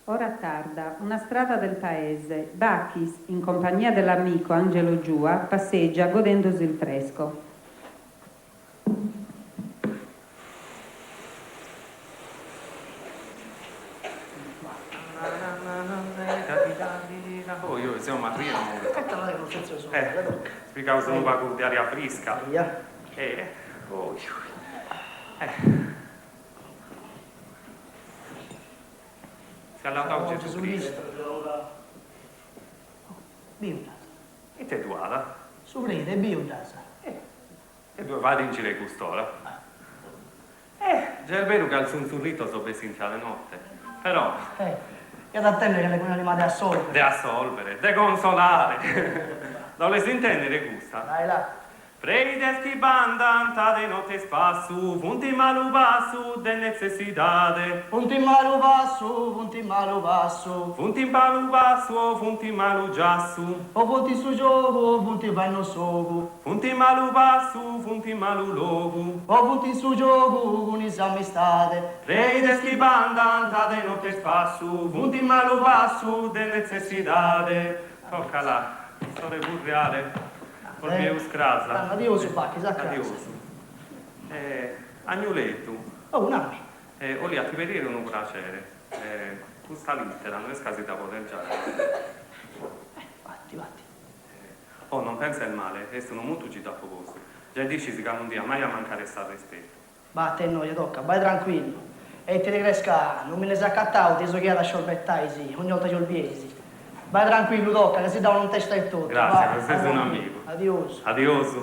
Ora tarda, una strada del paese, Bachis, in compagnia dell'amico Angelo Giua, passeggia godendosi il fresco. Oi oi seu marriu Eh, pigaus unu pagu de aria frisca Eh, oi oi Eh Siat laudau Gesù Cristu. Biu dd'as. Ite ddu at? Su pride, biu dd'as. E ddue fait in giru a cust'ora? Eh, già est beru ca is zunzullitos bessint a de notte, però. Eh, iat a tennere calicuna anima de assolvere. De assolvere, de consolare. Dda 'oles intendere custa? Dai là. Preides chi bandant de notte a ispassu, funt in malu passu de netzessidade. Funt in malu passu, funt in malu passu. Funt in malu passu o funt in malu giassu. O funt in su giogu o funt faenno s'ogu. Funt in malu passu, funt in malu logu. O funt in su giogu cun is amistade. Preides chi bandant de notte a ispassu, funt in malu passu de netzessidade. Tocca là, s'ora 'e furriare, bos bieus cras. Adiosu Bachis, a cras. Adiosu. Agnuleddu. Oh, nami. 'Olia ti pedire unu pracere. Custa littera no est ca si dda podes giare. Batti, batti. Oh, non penses male, est unu mutu chi t'apo postu. Giai dd'iscis ca non dia mai a mancare s'arrespetu. Batte innoia, tocca, bai tranquillu. E ite ti crees ca non mi nde seu acatau de su chi at a sciorbettai si ogni 'olta chi 'os bieis. Bai tranquillu, tocca, ca si dda 'onu in testa etotu. Gràtzias, ses un'amigu. Adiosu. Adiosu.